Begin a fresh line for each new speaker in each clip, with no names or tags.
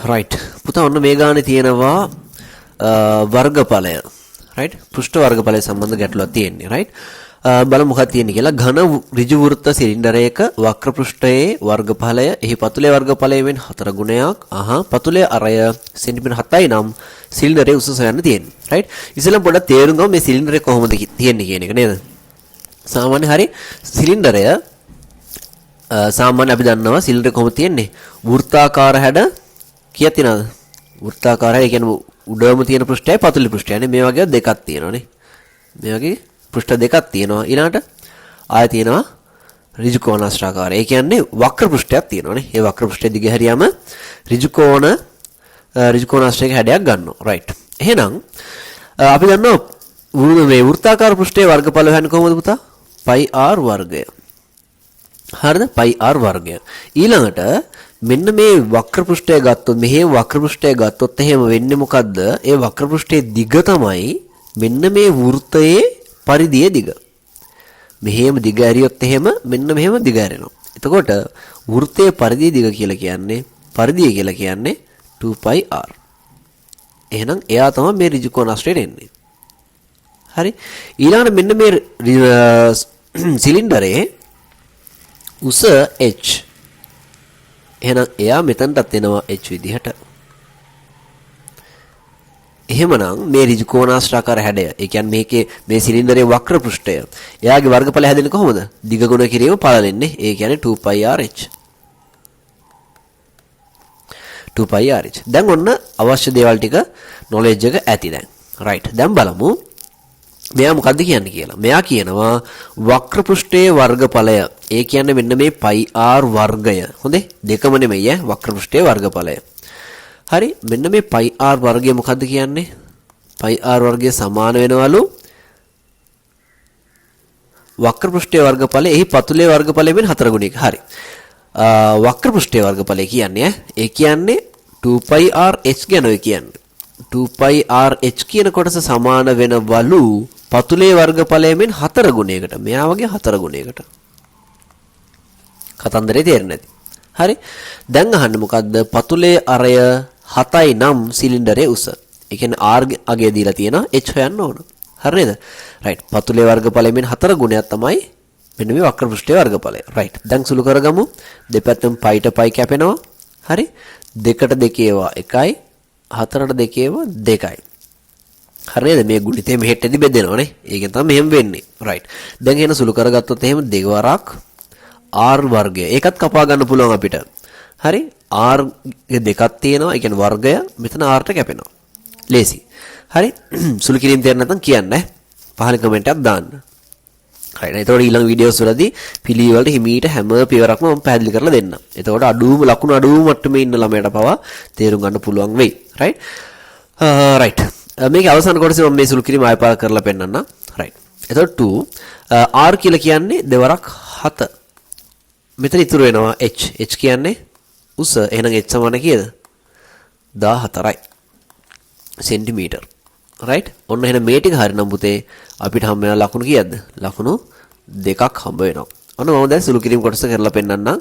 Right පුතා, ඔන්න මේ ගානේ තියෙනවා වර්ගඵලය. රයිට්, පෘෂ්ඨ වර්ගඵලය සම්බන්ධ ගැටලුවක් තියෙන්නේ. රයිට්, බලමු මොකක්ද තියෙන්නේ කියලා. ඝන ඍජු වෘත්ත සිලින්ඩරයක වක්‍ර පෘෂ්ඨයේ වර්ගඵලය එහි පතුලේ වර්ගඵලය වෙන 4 ගුණයක්. අහා, පතුලේ අරය සෙන්ටිමීටර් 7යි නම් සිලින්ඩරයේ උස හොයන්න තියෙන්නේ. රයිට්, ඉස්සෙල්ලාම පොඩ්ඩක් තේරුම් ගමු මේ සිලින්ඩරය කොහොමද තියෙන්නේ කියන එක නේද? සාමාන්‍ය හරි සිලින්ඩරය සාමාන්‍ය අපි දන්නවා සිලින්ඩරය කොහොමද තියෙන්නේ? වෘත්තාකාර හැඩ කීයක් තියෙනවද? වෘත්තාකාර හැඩ, ඒ කියන්නේ උඩම තියෙන පෘෂ්ඨයයි පතුලේ පෘෂ්ඨයයි නේ. මේ වගේ දෙකක් තියෙනවානේ. මේ වගේ පෘෂ්ඨ දෙකක් තියෙනවා. ඊළඟට ආය තියෙනවා ඍජු කෝණාශ්‍රාකාරය. ඒ කියන්නේ වක්‍ර පෘෂ්ඨයක් තියෙනවානේ. ඒ වක්‍ර පෘෂ්ඨය දිග හැරියාම ඍජු කෝණාශ්‍රයක හැඩයක් ගන්නවා. රයිට්. එහෙනම් අපි දන්නවා මේ වෘත්තාකාර පෘෂ්ඨයේ වර්ගඵල හොයන්නේ කොහොමද පුතා? පයි r වර්ගය. හරිද? පයි r වර්ගය. ඊළඟට මෙන්න මේ වක්‍ර පෘෂ්ඨය ගත්තොත්, මෙහෙම වක්‍ර පෘෂ්ඨය ගත්තොත් එහෙම වෙන්නේ මොකද්ද? ඒ වක්‍ර පෘෂ්ඨයේ දිග තමයි මෙන්න මේ වෘත්තයේ පරිධියේ දිග. මෙහෙම දිග ඇරියොත් එහෙම මෙන්න මෙහෙම දිග ඇරෙනවා. එතකොට වෘත්තයේ පරිධියේ දිග කියලා කියන්නේ, පරිධිය කියලා කියන්නේ 2 π r. එහෙනම් එයා තමයි මේ ඍජු කෝණාශ්‍රයට එන්නේ. හරි. ඊළඟට මෙන්න මේ සිලින්ඩරයේ උස h. එහෙනම් එයා මෙතනටත් එනවා h විදිහට. එහෙමනම් මේ ඍජු කෝණාශ්‍රාකාර හැඩය, ඒ කියන්නේ මේකේ මේ සිලින්ඩරයේ වක්‍ර පෘෂ්ඨය, එයාගේ වර්ගඵලය හැදෙන්නේ කොහොමද? දිග ගුණ කිරීම පළලෙන්නේ. ඒ කියන්නේ 2 π rh. 2 π rh. දැන් ඔන්න අවශ්‍ය දේවල් ටික නොලෙජ් එක ඇති දැන්. රයිට්. දැන් බලමු මෙයා මොකද්ද කියන්නේ කියලා. මෙයා කියනවා වක්‍ර පෘෂ්ඨයේ වර්ගඵලය. ඒ කියන්නේ මෙන්න මේ පයි r වර්ගය. හොඳේ? දෙකම නෙමෙයි ඈ, වක්‍ර පෘෂ්ඨයේ වර්ගඵලය. හරි, මෙන්න මේ පයි r වර්ගය මොකද්ද කියන්නේ? පයි r වර්ගය සමාන වෙනවලු වක්‍ර පෘෂ්ඨයේ වර්ගඵලය එහි පතුලේ වර්ගඵලය වෙන 4 ගුණයක. හරි. වක්‍ර පෘෂ්ඨයේ වර්ගඵලය කියන්නේ ඈ, ඒ කියන්නේ 2 පයි r h ගැන ඔය කියන්නේ. 2 පයි r h කියන කොටස සමාන වෙනවලු පතුලේ වර්ගඵලය මෙන් 4 ගුණයකට. මෙයා වගේ 4 ගුණයකට. කතන්දරේ තේරෙන්නේ නැති. හරි. දැන් අහන්න මොකද්ද? පතුලේ අරය 7යි නම් සිලින්ඩරයේ උස. ඒ කියන්නේ r අගය දීලා තියෙනවා, h හොයන්න ඕන. හරි නේද? රයිට්. පතුලේ වර්ගඵලය මෙන් 4 ගුණයක් තමයි මෙන්න මේ වක්‍ර පෘෂ්ඨයේ වර්ගඵලය. රයිට්. දැන් සුළු කරගමු. දෙපැත්තෙම පයිට පයි කැපෙනවා. හරි. දෙකට දෙකේවා 1යි, හතරට දෙකේවා 2යි. හරි නේද? මේ ගුණිතේ මෙහෙට එදි බෙදෙනවනේ. ඒකෙන් තමයි මෙහෙම වෙන්නේ. රයිට්. දැන් එහෙනම් සුළු කරගත්තොත් එහෙම දෙවරක් r වර්ගය. ඒකත් කපා ගන්න පුළුවන් අපිට. හරි. R දෙකක් තියෙනවා. ඒ කියන්නේ වර්ගය මෙතන r ට කැපෙනවා. ලේසි. හරි. සුළු කිරීම තේරෙන්නේ නැත්නම් කියන්න ඈ. පහලින් කමෙන්ට් එකක් දාන්න. හරි. එතකොට ඊළඟ වීඩියෝස් වලදී පිළිවෙලට හිමීට හැම පියවරක්ම මම පැහැදිලි කරලා දෙන්නම්. එතකොට අඩුම ලකුණු අඩුම මට්ටමේ ඉන්න ළමයට පවා තේරුම් ගන්න පුළුවන් වෙයි. රයිට්. රයිට්. මේකේ අවසාන කොටසේ මම මේ සුළු කිරීම ආය පාර කරලා පෙන්නන්නම්. රයිට්. එතකොට 2 r කියලා කියන්නේ දෙවරක් 7. මෙතන ඉතුරු වෙනවා h. h කියන්නේ උස. එහෙනම් h සමාන කීයද? 14යි සෙන්ටිමීටර්. රයිට්. ඔන්න එහෙනම් මේ ටික හරිනම් පුතේ අපිට හම්බ වෙන ලකුණු කීයද? ලකුණු දෙකක් හම්බ වෙනවා. ඔන්න මම දැන් සුළු කිරීම කොටස කරලා පෙන්නන්නම්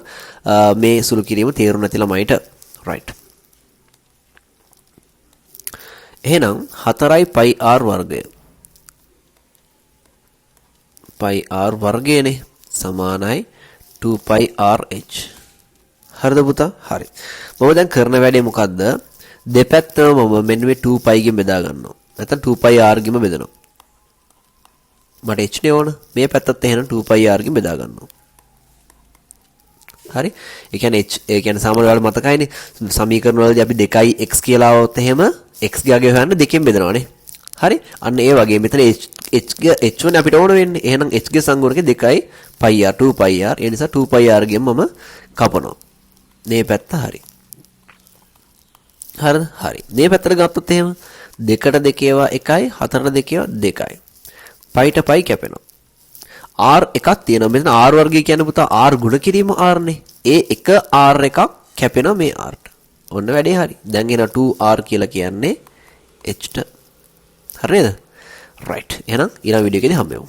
මේ සුළු කිරීම තේරුම් නැති ළමයිට. රයිට්. එහෙනම් 4යි පයි r වර්ගය. පයි r වර්ගයනේ සමානයි 2 පයි r h. හරිද පුතා? හරි. මම දැන් කරන වැඩේ මොකද්ද? දෙපැත්තම මම මෙන්න මේ 2 පයි ගෙන් බෙදා ගන්නවා. නැත්නම් 2 පයි r ගෙම බෙදනවා. මට h නේ ඕන. මේ පැත්තත් එහෙනම් 2 පයි r ගෙන් බෙදා ගන්නවා. හරි. ඒ කියන්නේ h, ඒ කියන්නේ සාමාන්‍ය ඔයාලට මතකයිනේ සමීකරණ වලදී අපි 2යි x කියලා આવොත් එහෙම x ගේ හොයන්න දෙකෙන් බෙදනවානේ. හරි. අන්න ඒ වගේ මෙතන h h ගේ h වනේ අපිට ඕන වෙන්නේ. එහෙනම් h ගේ සංගුණකය 2යි පයි r 2 පයි r. ඒ නිසා 2 පයි r ගෙන් මම කපනවා. මේ පැත්ත හරි. හරිද? හරි. මේ පැත්තට ගත්තොත් එහෙම දෙකට දෙකේවා 1යි, හතරට දෙකේවා 2යි. පයිට පයි කැපෙනවා. R එකක් තියෙනවා. මෙතන R වර්ගය කියන්නේ පුතා R ගුණ කිරීම R නේ. ඒ එක R එකක් කැපෙනවා මේ R ට. ඔන්න වැඩේ හරි. දැන් එන 2R කියලා කියන්නේ H ට. හරි නේද? රයිට්. එහෙනම් ඊළඟ වීඩියෝ එකේදී හම්බෙමු.